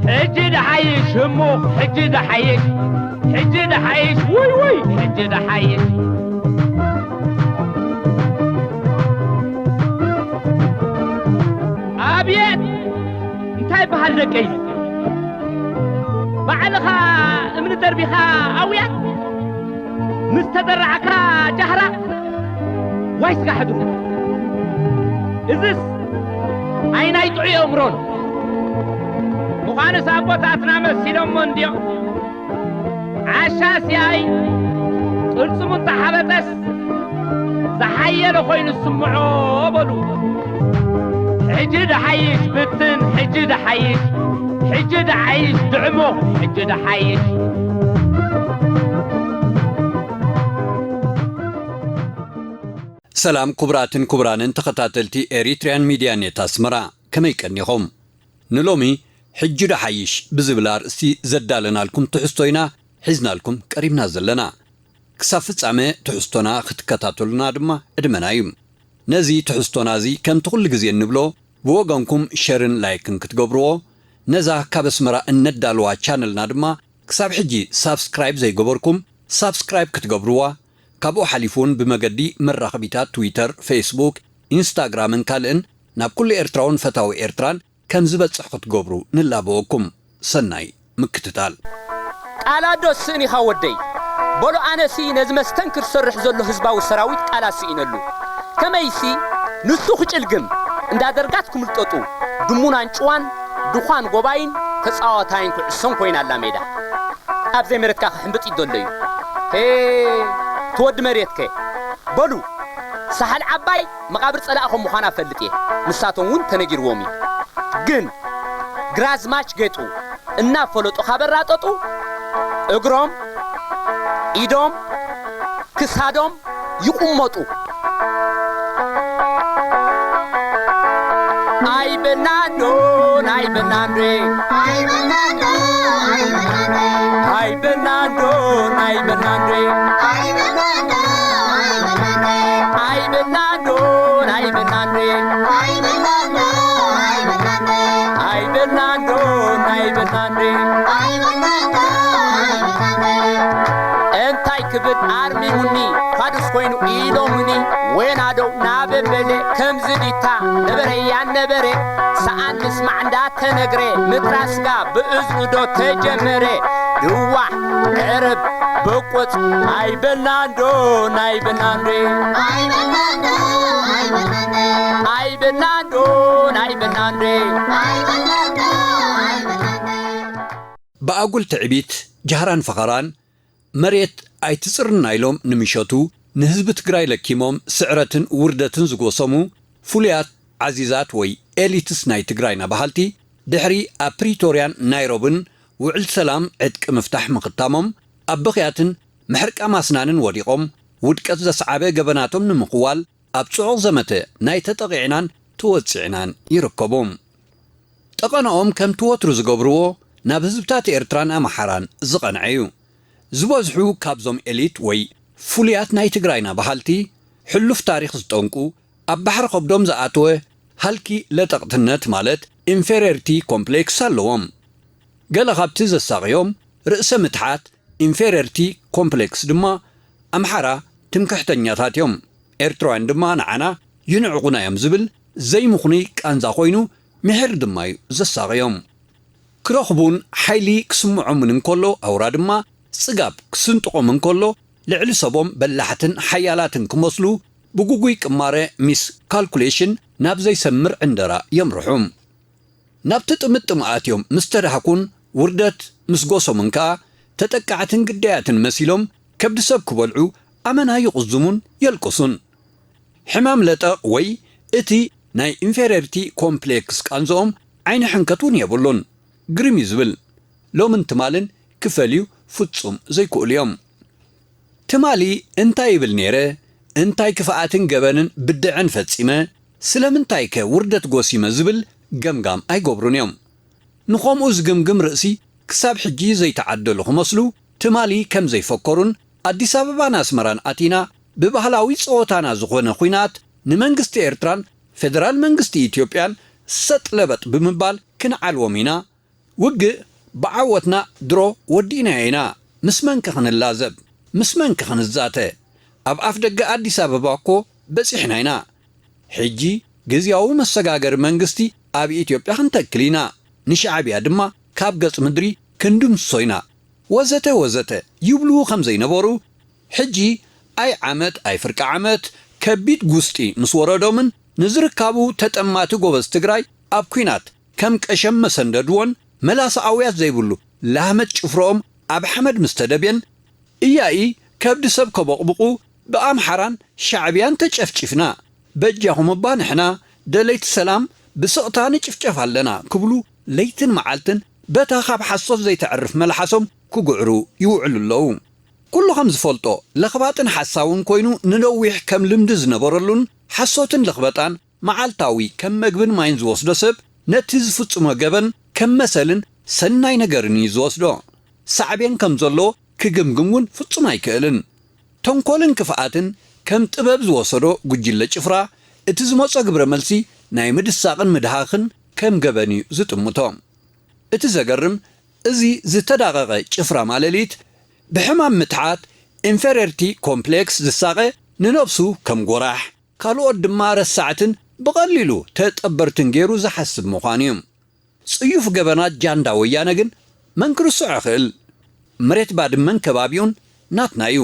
ሕጂ ደሓይሽ ህሙቕ፣ ሕጂ ደሓይሽ፣ ሕጂ ደሓይሽ፣ ውይ ውይ፣ ሕጂ ደሓይሽ። ኣብየት እንታይ በሃል ደቀይ? ባዕልኻ እምኒ ደርቢኻ ኣውያት ምስ ተዘራዕካ ጃህራ ዋይ ስጋ ሕድሩ። እዝስ ኣይ ናይ ጥዑይ ኣእምሮን ምዃንስ ኣቦታትና መሲሎሞ እንድዮም። ዓሻ ሲያይ ቅልጽሙ እንተሓበጠስ ዝሓየለ ኮይኑ ዝስምዖ በሉ። ሕጂ ደሓይሽ ብትን፣ ሕጂ ደሓይሽ፣ ሕጂ ደሓይሽ ድዕሞ፣ ሕጂ ደሓይሽ። ሰላም ክቡራትን ክቡራንን ተኸታተልቲ ኤሪትሪያን ሚድያ ኔት ኣስመራ፣ ከመይ ቀኒኹም? ንሎሚ ሕጂ ዶ ሓይሽ ብዝብል ኣርእስቲ ዘዳለናልኩም ትሕዝቶ ኢና ሒዝናልኩም ቀሪብና ዘለና። ክሳብ ፍጻመ ትሕዝቶና ክትከታተሉና ድማ ዕድመና እዩ። ነዚ ትሕዝቶና እዚ ከምቲ ኩሉ ግዜ እንብሎ ብወገንኩም ሸርን ላይክን ክትገብርዎ፣ ነዛ ካብ ኣስመራ እነዳልዋ ቻነልና ድማ ክሳብ ሕጂ ሳብስክራይብ ዘይገበርኩም ሳብስክራይብ ክትገብርዋ፣ ካብኡ ሓሊፉ እውን ብመገዲ መራኸቢታት ትዊተር፣ ፌስቡክ፣ ኢንስታግራምን ካልእን ናብ ኩሉ ኤርትራውን ፈታዊ ኤርትራን ከም ዝበጽሕ ክትገብሩ ንላበወኩም። ሰናይ ምክትታል። ቃላዶ ስእን ኢኻ ወደይ። በሎ ኣነሲ ነዚ መስተንክር ዝሰርሕ ዘሎ ህዝባዊ ሰራዊት ቃላት ስኢነሉ። ከመይሲ ንሱ ክጭልግም እንዳ ደርጋት ክምልጠጡ ድሙን ኣንጭዋን ድዃን ጎባይን ተጻዋታይን ኩዕሶን ኮይና ኣላ ሜዳ። ኣብ ዘይመሬትካ ክሕምብጥ ይደሎ እዩ። ሄ ትወዲ መሬትከ በሉ ሳሕል ዓባይ መቓብር ጸላእኹም ምዃና እፈልጥ እየ። ንሳቶም እውን ተነጊርዎም እዩ። ግን ግራዝማች ጌጡ እናፈለጡ ካብ ኣራጠጡ እግሮም፣ ኢዶም፣ ክሳዶም ይቑመጡ። ኣይ በናንዶ ናይ በናንዶ ኣይ በናንዶ ናይ በናንዶ ኣይ በናንዶ ናይ በናንዶ ኣይ በናንዶ ናይ በናንዶ ኣይ በናንዶ ኣይ በናንዶ ኣይ በናንዶ ናይ በናንዶ ኣይ በናንዶ ኣይ በናንዶ እንታይ ክብል ኣርሚሙኒ ፋዱስ ኮይኑ ኢሎምኒ ወናዶ ናበበለ ከምዚ ዲታ ነበረ ያነበረ ሰኣን ምስማዕ እንዳተነግረ ምትራስጋ ብእዝኑ ዶ ተጀመረ ድዋሕ ዕረብ በቆጽ ኣይበልናንዶ ናይበልናንዶ ኣይበልናንዶ ናይበልናንዶ ብኣጉል ትዕቢት ጃህራን ፈኸራን መሬት ኣይትጽርና ኢሎም ንምሸቱ ንህዝቢ ትግራይ ለኪሞም ስዕረትን ውርደትን ዝጎሰሙ ፍሉያት ዓዚዛት ወይ ኤሊትስ ናይ ትግራይና በሃልቲ ድሕሪ ኣብ ፕሪቶርያን ናይሮብን ውዕል ሰላም ዕጥቂ ምፍታሕ ምኽታሞም ኣብ ብኽያትን ምሕርቃም ኣስናንን ወዲቖም ውድቀት ዘስዓበ ገበናቶም ንምኽዋል ኣብ ጽዑቕ ዘመተ ናይ ተጠቒዕናን ተወጺዕናን ይርከቡ። ጠቐነኦም ከምቲ ወትሩ ዝገብርዎ ናብ ህዝብታት ኤርትራን ኣምሓራን ዝቐንዐ እዩ። ዝበዝሑ ካብዞም ኤሊት ወይ ፍሉያት ናይ ትግራይና በሃልቲ ሕሉፍ ታሪኽ ዝጠንቁ ኣብ ባሕሪ ከብዶም ዝኣተወ ሃልኪ ለጠቕትነት ማለት ኢንፌሪየርቲ ኮምፕሌክስ ኣለዎም። ገለ ካብቲ ዘሳቕዮም ርእሰ ምትሓት ኢንፌሪየርቲ ኮምፕሌክስ ድማ ኣምሓራ ትምክሕተኛታት እዮም፣ ኤርትራውያን ድማ ንዓና ይንዕቑና እዮም ዝብል ዘይምኽኑይ ቃንዛ ኮይኑ ምሒር ድማ እዩ ዘሳቕዮም። ክረኽቡን ሓይሊ ክስምዖምን እንከሎ ኣውራ ድማ ጽጋብ ክስንጥቖም እንከሎ ልዕሊ ሰቦም በላሕትን ሓያላትን ክመስሉ ብግጉይ ቅማረ ሚስ ካልኩሌሽን ናብ ዘይሰምር ዕንደራ የምርሑ። ናብቲ ጥምጥም ኣትዮም ምስ ተዳህኩን ውርደት ምስ ጎሰሙን ከኣ ተጠቃዕትን ግዳያትን መሲሎም ከብዲ ሰብ ክበልዑ ኣመና ይቕዝሙን የልቅሱን። ሕማም ለጠቕ ወይ እቲ ናይ ኢንፌሪየርቲ ኮምፕሌክስ ቃንዝኦም ዓይኒ ሕንከት እውን የብሉን። ግርም እዩ ዝብል። ሎምን ትማልን ክፈልዩ ፍጹም ዘይክእሉ እዮም። ትማሊ እንታይ ይብል ነይረ፣ እንታይ ክፍኣትን ገበንን ብድዐን ፈጺመ፣ ስለምንታይከ ውርደት ጎሲመ ዝብል ገምጋም ኣይገብሩን እዮም። ንኸምኡ ዝግምግም ርእሲ ክሳብ ሕጂ ዘይተዓደሉ ክመስሉ፣ ትማሊ ከም ዘይፈከሩን ኣዲስ ኣበባን ኣስመራን ኣቲና ብባህላዊ ጸወታና ዝኾነ ኹናት ንመንግስቲ ኤርትራን ፌደራል መንግስቲ ኢትዮጵያን ሰጥ ለበጥ ብምባል ክንዓልዎም ኢና። ውግእ ብዓወትና ድሮ ወዲእናዮ ኢና። ምስ መንከ ክንላዘብ? ምስ መንከ ክንዛተ? ኣብ ኣፍ ደገ ኣዲስ ኣበባ እኮ በጺሕና ኢና። ሕጂ ግዝያዊ መሰጋገሪ መንግስቲ ኣብ ኢትዮጵያ ክንተክል ኢና። ንሻዕብያ ድማ ካብ ገጽ ምድሪ ክንድምስሶ ኢና። ወዘተ ወዘተ ይብሉ ከም ዘይነበሩ፣ ሕጂ ኣይ ዓመት ኣይ ፍርቂ ዓመት ከቢድ ጉስጢ ምስ ወረዶምን ንዝርካቡ ተጠማቲ ጎበዝ ትግራይ ኣብ ኲናት ከም ቀሸም መሰንደድዎን መላሲ ኣውያት ዘይብሉ ላህመት ጭፍሮኦም ኣብ ሓመድ ምስ ተደብየን፣ እያኢ ከብዲ ሰብ ከቦቕብቑ ብኣምሓራን ሻዕብያን ተጨፍጪፍና፣ በጃኹም እባ ንሕና ደለይቲ ሰላም ብስቕታ ንጭፍጨፍ ኣለና ክብሉ ለይትን መዓልትን በታ ካብ ሓሶት ዘይተዕርፍ መልሓሶም ክጉዕሩ ይውዕሉ ኣለዉ። ኩሉ ከም ዝፈልጦ ለኽባጥን ሓሳውን ኮይኑ ንነዊሕ ከም ልምዲ ዝነበረሉን ሓሶትን ለኽበጣን መዓልታዊ ከም መግብን ማይን ዝወስዶ ሰብ ነቲ ዝፍጽሞ ገበን ከም መሰልን ሰናይ ነገርን እዩ ዝወስዶ። ሳዕቤን ከም ዘሎ ክግምግም እውን ፍጹም ኣይክእልን። ተንኮልን ክፍኣትን ከም ጥበብ ዝወሰዶ ጉጅለ ጭፍራ እቲ ዝመጾ ግብረ መልሲ ናይ ምድሳቕን ምድሃኽን ከም ገበን እዩ ዝጥምቶ። እቲ ዘገርም እዚ ዝተዳቐቐ ጭፍራ ማለሊት ብሕማም ምትሓት ኢንፌሪዮሪቲ ኮምፕሌክስ ዝሳቐ ንነብሱ ከም ጎራሕ ካልኦት ድማ ረሳዕትን ብቐሊሉ ተጠበርትን ገይሩ ዝሓስብ ምዃኑ እዩ። ጽዩፍ ገበናት ጃንዳ ወያነ ግን መን ክርስዖ ይኽእል? መሬት ባድመን ከባቢኡን ናትና እዩ።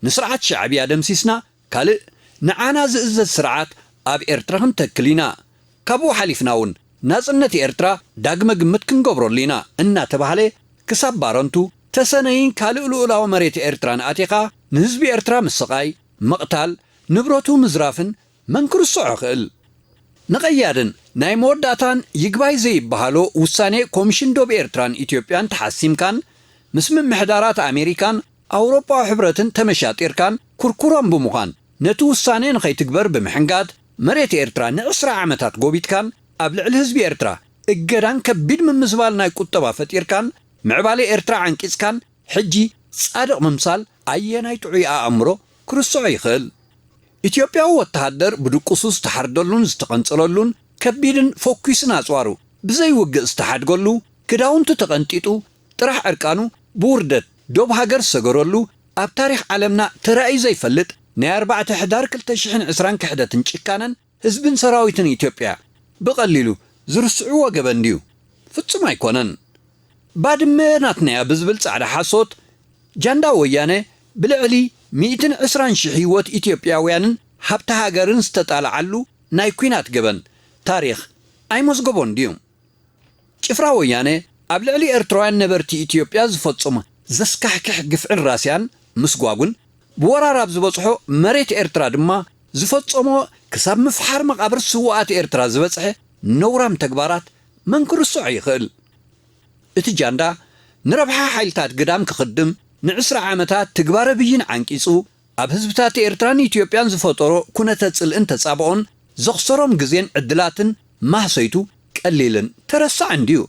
ንስርዓት ሻዕብያ ደምሲስና ካልእ ንዓና ዝእዘዝ ስርዓት ኣብ ኤርትራ ክንተክል ኢና። ካብኡ ሓሊፍና እውን ናጽነት ኤርትራ ዳግመ ግምት ክንገብረሉ ኢና እናተባህለ ክሳብ ባረንቱ ተሰነይን ካልእ ልኡላዊ መሬት ኤርትራን ኣቲኻ ንህዝቢ ኤርትራ ምስቓይ፣ ምቕታል፣ ንብረቱ ምዝራፍን መን ክርስዖ ይኽእል? ንቐያድን ናይ መወዳእታን ይግባይ ዘይበሃሎ ውሳኔ ኮሚሽን ዶብ ኤርትራን ኢትዮጵያን ተሓሲምካን ምስ ምምሕዳራት ኣሜሪካን ኣውሮጳዊ ሕብረትን ተመሻጢርካን ኩርኩሮም ብምዃን ነቲ ውሳኔ ንኸይትግበር ብምሕንጋድ መሬት ኤርትራ ንዕስራ ዓመታት ጎቢጥካን ኣብ ልዕሊ ህዝቢ ኤርትራ እገዳን ከቢድ ምምዝባል ናይ ቁጠባ ፈጢርካን ምዕባለ ኤርትራ ዓንቂጽካን ሕጂ ጻድቕ ምምሳል ኣየናይ ጥዑይ ኣእምሮ ክርስዖ ይኽእል? ኢትዮጵያዊ ወተሃደር ብድቁሱ ዝተሓርደሉን ዝተቐንጸለሉን ከቢድን ፈኲስን ኣጽዋሩ ብዘይውግእ ዝተሓድገሉ ክዳውንቱ ተቐንጢጡ ጥራሕ ዕርቃኑ ብውርደት ዶብ ሃገር ዝሰገረሉ ኣብ ታሪኽ ዓለምና ተራእዩ ዘይፈልጥ ናይ ኣርባዕተ ሕዳር ክልተ ሽሕን ዕስራን ክሕደትን ጭካነን ህዝብን ሰራዊትን ኢትዮጵያ ብቐሊሉ ዝርስዕዎ ገበን ድዩ? ፍጹም ኣይኮነን። ባድመ ናትናያ ብዝብል ጻዕዳ ሓሶት ጃንዳ ወያነ ብልዕሊ ሚእትን ዕስራን ሽሕ ህይወት ኢትዮጵያውያንን ሃብቲ ሃገርን ዝተጣልዓሉ ናይ ኲናት ገበን ታሪኽ ኣይመዝገቦን ድዩ? ጭፍራ ወያነ ኣብ ልዕሊ ኤርትራውያን ነበርቲ ኢትዮጵያ ዝፈጸሞ ዘስካሕክሕ ግፍዕን ራስያን ምስጓጉን ብወራር ኣብ ዝበጽሖ መሬት ኤርትራ ድማ ዝፈጸሞ ክሳብ ምፍሓር መቓብር ስውኣት ኤርትራ ዝበጽሐ ነውራም ተግባራት መን ክርስዖ ይኽእል? እቲ ጃንዳ ንረብሓ ሓይልታት ግዳም ክኽድም ንዕስራ ዓመታት ትግባረ ብይን ዓንቂጹ ኣብ ህዝብታት ኤርትራን ኢትዮጵያን ዝፈጠሮ ኩነተ ጽልእን ተጻብኦን ዘኽሰሮም ግዜን ዕድላትን ማህሰይቱ ቀሊልን ተረሳዕን ድዩ?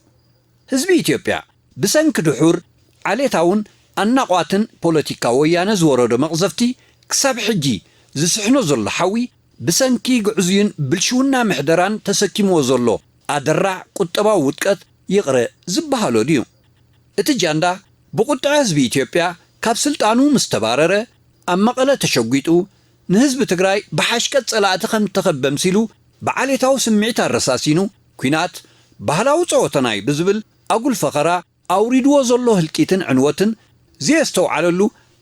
ህዝቢ ኢትዮጵያ ብሰንኪ ድሑር ዓሌታውን ኣናቋትን ፖለቲካ ወያነ ዝወረዶ መቕዘፍቲ ክሳብ ሕጂ ዝስሕኖ ዘሎ ሓዊ ብሰንኪ ግዕዙይን ብልሽውና ምሕደራን ተሰኪምዎ ዘሎ ኣደራዕ ቁጠባዊ ውድቀት ይቕረ ዝበሃሎ ድዩ? እቲ ጃንዳ ብቁጥዐ ህዝቢ ኢትዮጵያ ካብ ስልጣኑ ምስ ተባረረ ኣብ መቐለ ተሸጒጡ ንህዝቢ ትግራይ ብሓሽቀት ጸላእቲ ከም እተኸበ ኣምሲሉ ብዓሌታዊ ስምዒት ኣረሳሲኑ ኲናት ባህላዊ ጸወታና እዩ ብዝብል ኣጉል ፈኸራ ኣውሪድዎ ዘሎ ህልቂትን ዕንወትን ዘየስተውዓለሉ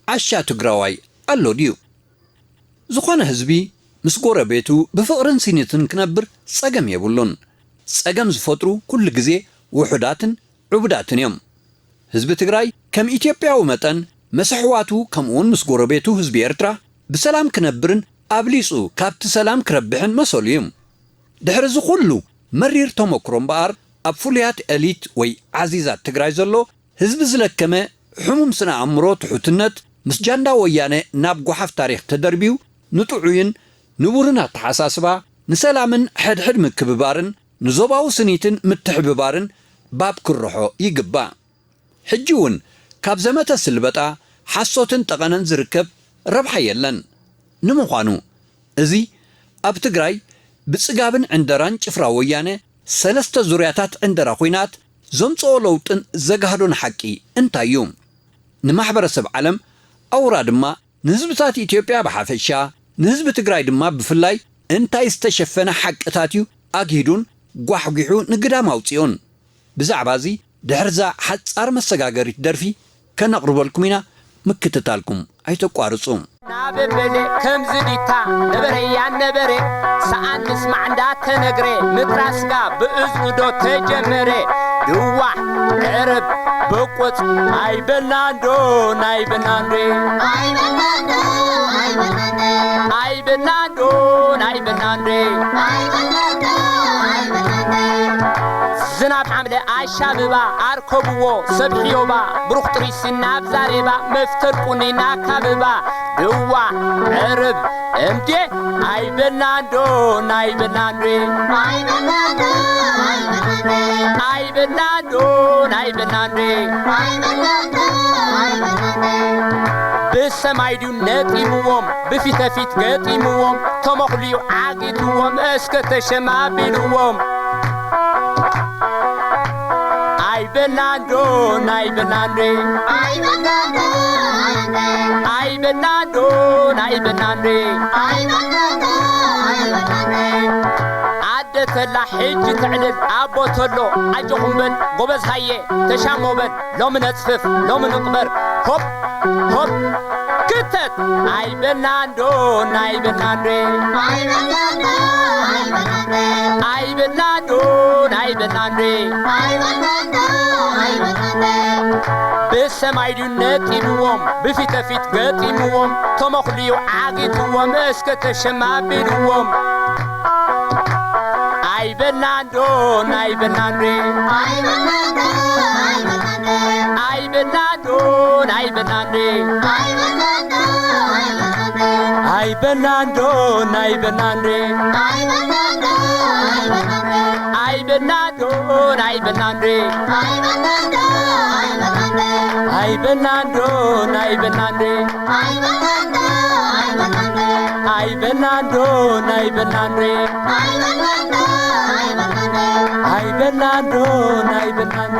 ዓሻ ትግራዋይ ኣሎ ድዩ? ዝኾነ ህዝቢ ምስ ጎረቤቱ ብፍቕርን ስኒትን ክነብር ጸገም የብሉን። ጸገም ዝፈጥሩ ኩሉ ግዜ ውሑዳትን ዕቡዳትን እዮም። ህዝቢ ትግራይ ከም ኢትዮጵያዊ መጠን ምስ ኣሕዋቱ ከምኡውን ምስ ጎረቤቱ ህዝቢ ኤርትራ ብሰላም ክነብርን ኣብሊጹ ካብቲ ሰላም ክረብሕን መሰሉ እዩ። ድሕሪ እዚ ኩሉ መሪር ተመክሮ እምበኣር ኣብ ፍሉያት ኤሊት ወይ ዓዚዛት ትግራይ ዘሎ ህዝቢ ዝለከመ ሕሙም ስነ ኣእምሮ ትሑትነት ምስ ጃንዳ ወያነ ናብ ጓሓፍ ታሪኽ ተደርብዩ፣ ንጥዑይን ንቡርን ኣተሓሳስባ፣ ንሰላምን ሕድሕድ ምክብባርን ንዞባዊ ስኒትን ምትሕብባርን ባብ ክርሖ ይግባእ። ሕጂ እውን ካብ ዘመተ ስልበጣ፣ ሓሶትን ጠቐነን ዝርከብ ረብሓ የለን። ንምዃኑ፣ እዚ ኣብ ትግራይ ብጽጋብን ዕንደራን ጭፍራ ወያነ ሰለስተ ዙርያታት ዕንደራ ኹናት ዘምጽኦ ለውጥን ዘጋህዶን ሓቂ እንታይ እዩ? ንማሕበረሰብ ዓለም ኣውራ ድማ ንህዝብታት ኢትዮጵያ ብሓፈሻ፣ ንህዝቢ ትግራይ ድማ ብፍላይ እንታይ ዝተሸፈነ ሓቅታት እዩ ኣግሂዱን ጓሕጒሑ ንግዳም ኣውጺኡን? ብዛዕባ እዚ ድሕርዛ ሓጻር መሰጋገሪት ደርፊ ከነቕርበልኩም ኢና፣ ምክትታልኩም ኣይተቋርጹ። ናበበለ ከምዚ ዲታ ነበረያ ነበረ፣ ሰኣን ምስማዕ እንዳተነግረ፣ ምትራስጋ ብእዝኑ ዶ ተጀመረ? ድዋሕ ዕርብ ብቁጽ ኣይበልናንዶ፣ ናይበልናንዶ። ኣይበልናንዶ፣ ኣይበልናንዶ። ኣይበልናንዶ፣ ናይበልናንዶ። ኣይበልናንዶ፣ ኣይበልናንዶ። ዝናብ ሓምለ ኣሻብባ ኣርከብዎ ሰብ ሕዮባ፣ ብሩኽ ጥሪሲ ናብ ዛሬባ፣ መፍተል ቁኒና ካብባ፣ ድዋ ዕርብ እምዴ ኣይበልናንዶ፣ ናይበልናንዶ። ኣይበልናንዶ፣ ኣይበልናንዶ። ኣይበልናንዶ፣ ናይበልናንዶ። ኣይበልናንዶ፣ ኣይበልናንዶ። ብሰማይ ድዩ ነጢምዎም፣ ብፊተፊት ገጢምዎም፣ ተመኹልዩ ዓጊትዎም፣ እስከ ተሸማቢልዎም። ኣይበልናንዶ፣ ናይበልናንዶ። ኣይበልናንዶ፣ ኣይበልናንዶ። ኣደ ተላ ሕጂ ተዕልል፣ ኣቦ ተሎ ኣጆኹም በል፣ ጎበዝ ሃየ ተሻሞ በል። ሎሚ ነጽፍፍ፣ ሎሚ ንቕበር። ሆፕ፣ ሆፕ፣ ክተት። ኣይበልናንዶ፣ ናይበልናንዶ። ኣይበልናንዶ፣ ኣይበልናንዶ። ብሰማይ ድዩ ነጢልዎም፣ ብፊት ለፊት ገጢምዎም፣ ተመኹልዩ ዓጊትዎም፣ እስከ ተሸማቢልዎም። ኣይበልናንዶ፣ ናይበልናንዶ። ኣይበልናንዶ፣ ናይበልናንዶ። ኣይበልናንዶ፣ ናይበልናንዶ። ኣይበልናንዶ፣ ናይበልናንዶ። ኣይበልናንዶ፣ ናይበልናንዶ።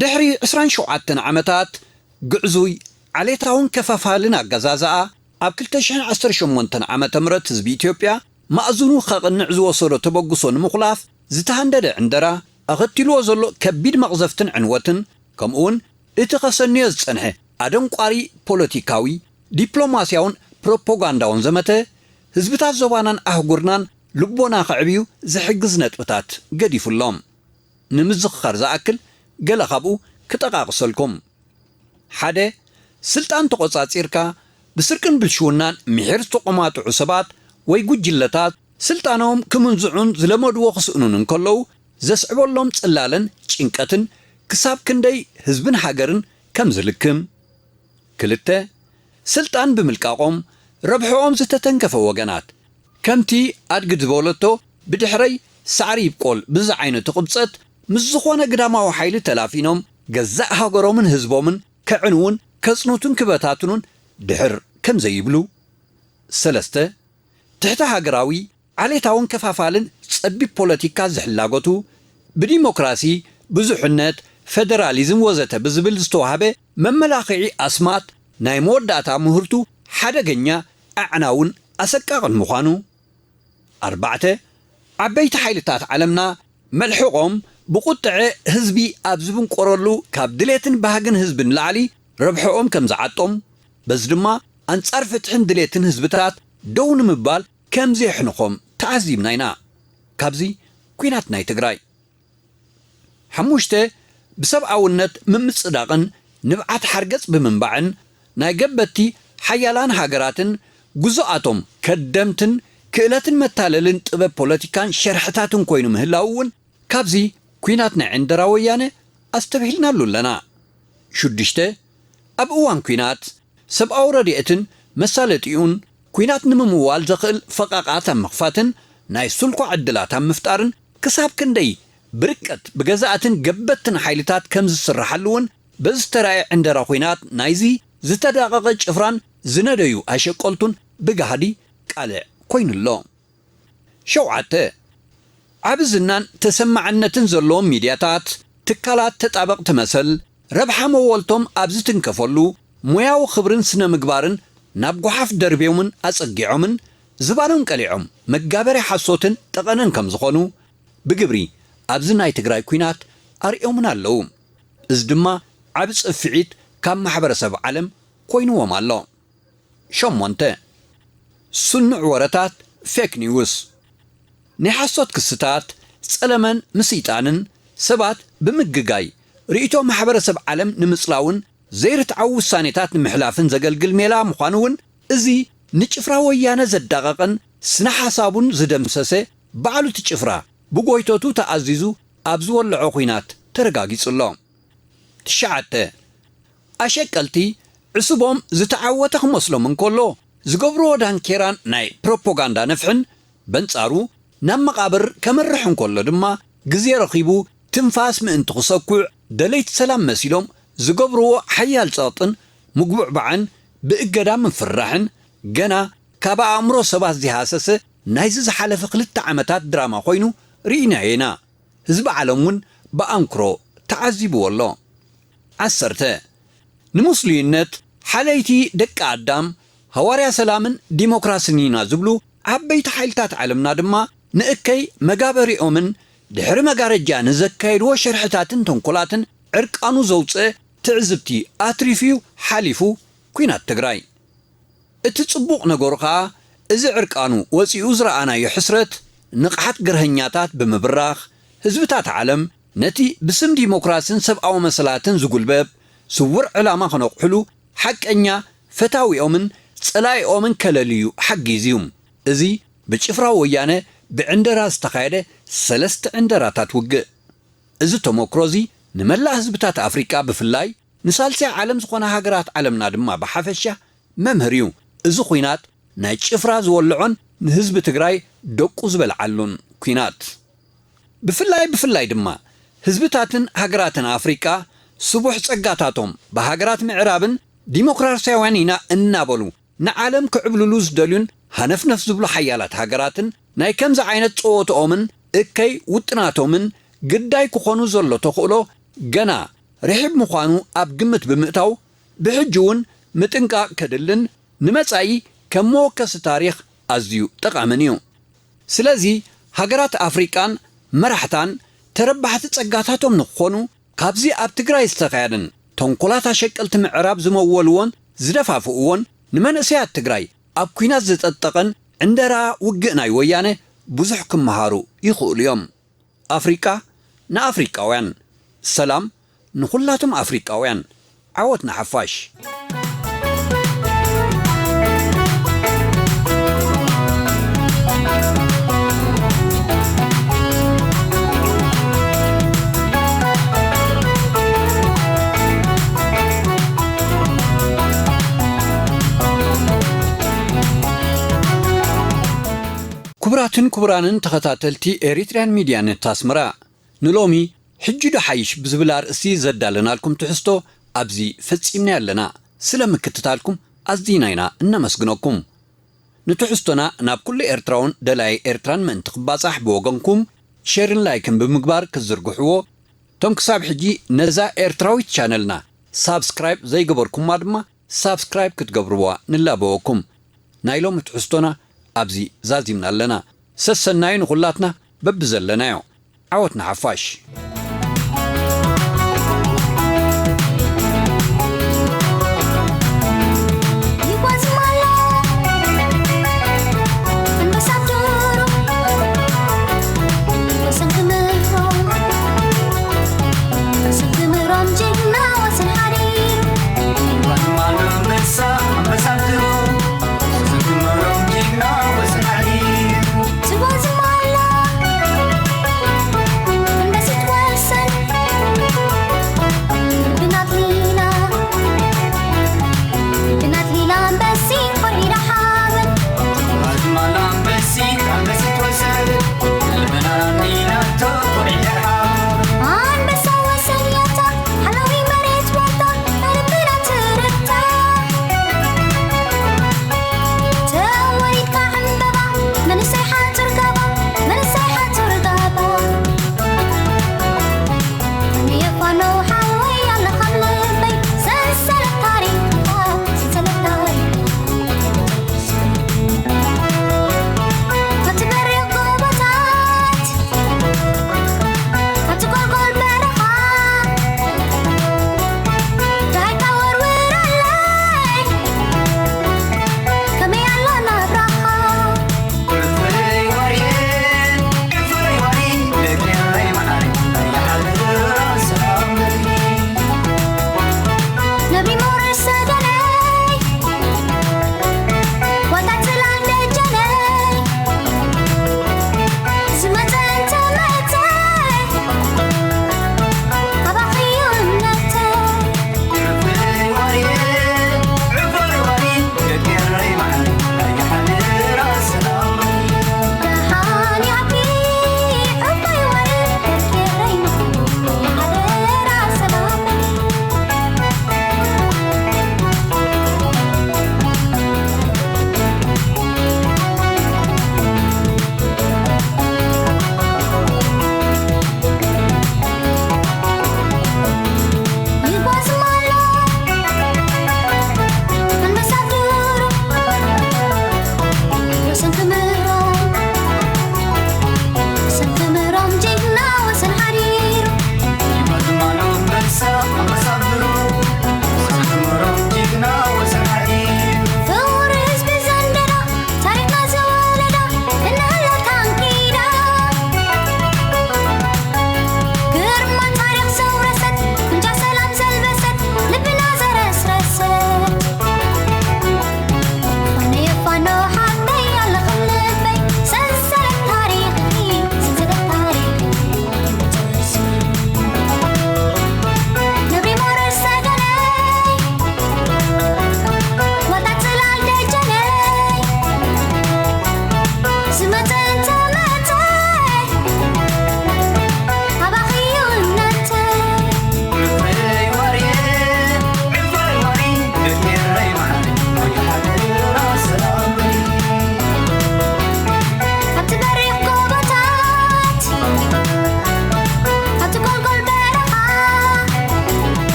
ድሕሪ ዕስራን ሸውዓተን ዓመታት ግዕዙይ፣ ዓሌታውን ከፋፋልን ኣገዛዝኣ፣ ኣብ ክልተ ሽሕን ዓሰርተ ሸሞንተን ዓመተ ምህረት ህዝቢ ኢትዮጵያ ማእዝኑ ከቕንዕ ዝወሰዶ ተበግሶ ንምኹላፍ ዝተሃንደደ ዕንደራ፣ ኣኸቲልዎ ዘሎ ከቢድ መቕዘፍትን ዕንወትን፣ ከምኡውን እቲ ከሰንዮ ዝጸንሐ ኣደንቋሪ ፖለቲካዊ፣ ዲፕሎማስያውን ፕሮፓጋንዳውን ዘመተ፣ ህዝብታት ዞባናን ኣህጉርናን ልቦና ከዕብዩ ዝሕግዝ ነጥብታት ገዲፉሎም። ንምዝኽኻር ዝኣክል ገለ ካብኡ ክጠቓቕሰልኩም። ሓደ፣ ስልጣን ተቖጻጺርካ ብስርቅን ብልሽውናን ምሒር ዝተቖማጥዑ ሰባት ወይ ጉጅለታት ስልጣኖም ክምንዝዑን ዝለመድዎ ክስእኑን እንከለዉ ዘስዕበሎም ጽላለን ጭንቀትን ክሳብ ክንደይ ህዝብን ሃገርን ከም ዝልክም። ክልተ፣ ስልጣን ብምልቃቖም ረብሕኦም ዝተተንከፈ ወገናት፣ ከምቲ ኣድጊ ዝበለቶ ብድሕረይ ሳዕሪ ይብቆል ብዝዓይነቱ ቅብጸት፣ ምስ ዝኾነ ግዳማዊ ሓይሊ ተላፊኖም፣ ገዛእ ሃገሮምን ህዝቦምን ከዕንዉን ከጽኑቱን ክበታትኑን ድሕር ከም ዘይብሉ። ሰለስተ፣ ትሕተ ሃገራዊ፣ ዓሌታውን ከፋፋልን ጸቢብ ፖለቲካ ዝሕላገቱ፣ ብዲሞክራሲ፣ ብዙሕነት፣ ፈደራሊዝም ወዘተ ብዝብል ዝተዋህበ መመላኽዒ ኣስማት ናይ መወዳእታ ምህርቱ ሓደገኛ፣ ኣዕናውን ኣሰቃቕን ምዃኑ። ኣርባዕተ፣ ዓበይቲ ሓይልታት ዓለምና መልሕቖም ብቁጥዐ ህዝቢ ኣብ ዝብንቆረሉ ካብ ድሌትን ባህግን ህዝቢ ንላዕሊ ረብሕኦም ከም ዝዓጦም፣ በዚ ድማ ኣንጻር ፍትሕን ድሌትን ህዝብታት ደው ንምባል ከም ዘየሕንኾም ተዓዚብና ኢና። ካብዚ ኲናት ናይ ትግራይ። ሓሙሽተ፣ ብሰብኣውነት ምምጽዳቕን ንብዓት ሓርገጽ ብምንባዕን ናይ ገበቲ ሓያላን ሃገራትን ጉዞኣቶም ከደምትን ክእለትን መታለልን ጥበብ ፖለቲካን ሸርሕታትን ኮይኑ ምህላው እውን ካብዚ ኲናት ናይ ዕንደራ ወያነ ኣስተብሂልናሉ ኣለና። ሽዱሽተ፣ ኣብ እዋን ኲናት ሰብኣዊ ረድኤትን መሳለጢኡን ኲናት ንምምዋል ዘኽእል ፈቓቓት ኣብ ምኽፋትን ናይ ስልኳ ዕድላት ኣብ ምፍጣርን ክሳብ ክንደይ ብርቀት ብገዛእትን ገበትን ሓይልታት ከም ዝስርሓሉ እውን በዚ ዝተራእየ ዕንደራ ኲናት ናይዚ ዝተዳቐቐ ጭፍራን ዝነደዩ ኣሸቀልቱን ብጋህዲ ቃልዕ ኮይኑ ኣሎ። ሸውዓተ፣ ዓቢ ዝናን ተሰማዕነትን ዘለዎም ሚድያታት፣ ትካላት ተጣበቕቲ መሰል፣ ረብሓ መወልቶም ኣብ ዝትንከፈሉ፣ ሞያዊ ክብርን ስነ ምግባርን ናብ ጓሓፍ ደርብዮምን ኣጸጊዖምን፣ ዝባኖም ቀሊዖም መጋበሪ ሓሶትን ጠቐነን ከም ዝኾኑ፣ ብግብሪ ኣብዚ ናይ ትግራይ ኲናት ኣርእዮምና ኣለዉ። እዚ ድማ ዓቢ ጽፍዒት ካብ ማሕበረሰብ ዓለም ኮይንዎም ኣሎ። ሸሞንተ፣ ስኑዕ ወረታት፣ ፌክ ኒውስ፣ ናይ ሓሶት ክስታት፣ ጸለመን ምስይጣንን፣ ሰባት ብምግጋይ፣ ርእይቶ ማሕበረሰብ ዓለም ንምጽላውን ዘይርትዓዊ ውሳኔታት ንምሕላፍን ዘገልግል ሜላ ምዃኑ እውን፣ እዚ ንጭፍራ ወያነ ዘዳቐቐን ስነ ሓሳቡን ዝደምሰሰ፣ ባዕሉ እቲ ጭፍራ ብጎይቶቱ ተኣዚዙ ኣብ ዝወልዖ ኲናት ተረጋጊጹ ኣሎ። ትሽዓተ፣ ኣሸቀልቲ ዕስቦም ዝተዓወተ ክመስሎም እንከሎ፣ ዝገብርዎ ዳንኬራን ናይ ፕሮፓጋንዳ ነፍሕን በንጻሩ ናብ መቓብር ከመርሕ እንከሎ ድማ፣ ግዜ ረኺቡ ትንፋስ ምእንቲ ክሰኩዕ፣ ደለይቲ ሰላም መሲሎም ዝገብርዎ ሓያል ጸቕጥን ምጉብዕባዕን ብእገዳ ምፍርራሕን፣ ገና ካብ ኣእምሮ ሰባት ዘይሃሰሰ ናይዚ ዝሓለፈ ክልተ ዓመታት ድራማ ኮይኑ ርኢናዮ ኢና። ህዝቢ ዓለም እውን ብኣንክሮ ተዓዚብዎ ኣሎ። ዓሰርተ፣ ንሙስሉይነት ሓለይቲ ደቂ ኣዳም፣ ሃዋርያ ሰላምን ዲሞክራስን ኢና ዝብሉ ዓበይቲ ሓይልታት ዓለምና ድማ፣ ንእከይ መጋበሪኦምን ድሕሪ መጋረጃ ንዘካየድዎ ሸርሕታትን ተንኮላትን ዕርቃኑ ዘውፅአ ትዕዝብቲ ኣትሪፉ እዩ ሓሊፉ ኲናት ትግራይ። እቲ ጽቡቕ ነገሩ ኸኣ፣ እዚ ዕርቃኑ ወጺኡ ዝረኣናዮ ሕስረት፣ ንቕሓት ገርሀኛታት ብምብራኽ፣ ህዝብታት ዓለም ነቲ ብስም ዲሞክራስን ሰብኣዊ መሰላትን ዝጉልበብ ስውር ዕላማ ክነቕሑሉ፣ ሓቀኛ ፈታዊኦምን ጸላኢኦምን ከለልዩ ሓጊዙ እዩ። እዚ ብጭፍራ ወያነ ብዕንደራ ዝተኻየደ ሰለስተ ዕንደራታት ውግእ። እዚ ተመክሮ እዚ ንመላእ ህዝብታት ኣፍሪቃ ብፍላይ ንሳልሳይ ዓለም ዝኾና ሃገራት ዓለምና ድማ ብሓፈሻ መምህር እዩ። እዚ ኹናት ናይ ጭፍራ ዝወልዖን ንህዝቢ ትግራይ ደቁ ዝበልዓሉን ኲናት። ብፍላይ ብፍላይ ድማ ህዝብታትን ሃገራትን ኣፍሪቃ ስቡሕ ጸጋታቶም ብሃገራት ምዕራብን ዲሞክራስያውያን ኢና እናበሉ ንዓለም ክዕብልሉ ዝደልዩን ሃነፍነፍ ዝብሉ ሓያላት ሃገራትን ናይ ከምዚ ዓይነት ጸወትኦምን እከይ ውጥናቶምን ግዳይ ክኾኑ ዘሎ ተኽእሎ ገና ርሒብ ምዃኑ ኣብ ግምት ብምእታው፣ ብሕጂ እውን ምጥንቃቕ ከድልን ንመጻኢ ከም መወከሲ ታሪኽ ኣዝዩ ጠቓምን እዩ። ስለዚ ሃገራት ኣፍሪቃን መራሕታን ተረባሕቲ ጸጋታቶም ንክኾኑ፣ ካብዚ ኣብ ትግራይ ዝተኻየደን ተንኮላት ኣሸቀልቲ ምዕራብ ዝመወልዎን ዝደፋፍእዎን ንመንእሰያት ትግራይ ኣብ ኲናት ዝጠጠቐን ዕንደራ ውግእ ናይ ወያነ ብዙሕ ክመሃሩ ይኽእሉ እዮም። ኣፍሪቃ ንኣፍሪቃውያን፣ ሰላም ንኹላቶም ኣፍሪቃውያን። ዓወት ንሓፋሽ። ክቡራትን ክቡራንን ተኸታተልቲ ኤሪትሪያን ሚድያ ኔት ኣስመራ፣ ንሎሚ ሕጂ ዶ ሓይሽ ብዝብል ኣርእስቲ ዘዳለናልኩም ትሕዝቶ ኣብዚ ፈጺምናዮ ኣለና። ስለ ምክትታልኩም ኣዚና ኢና እነመስግነኩም። ንትሕዝቶና ናብ ኩሉ ኤርትራውን ደላይ ኤርትራን ምእንቲ ክባጻሕ ብወገንኩም ሼርን ላይክን ብምግባር ክትዝርግሕዎ፣ እቶም ክሳብ ሕጂ ነዛ ኤርትራዊት ቻነልና ሳብስክራይብ ዘይገበርኩማ ድማ ሳብስክራይብ ክትገብርዋ ንላበወኩም። ናይ ሎሚ ትሕዝቶና ኣብዚ ዛዚምና ኣለና። ሰሰናዩ ንኹላትና በብዘለናዮ። ዓወት ንሓፋሽ። ይጓዝም ኣሎ ኣንበሳ ዶሮ፣ ወሰን ክምሮ፣ ወሰን ክምሮም ጅግና ወሰን ሓሪሩ። ይጓዝም ኣሎ ኣንበሳ፣ ኣንበሳ ዶሮ፣ ወሰን ክምሮም ጅግና ወሰን ሓሪሩ።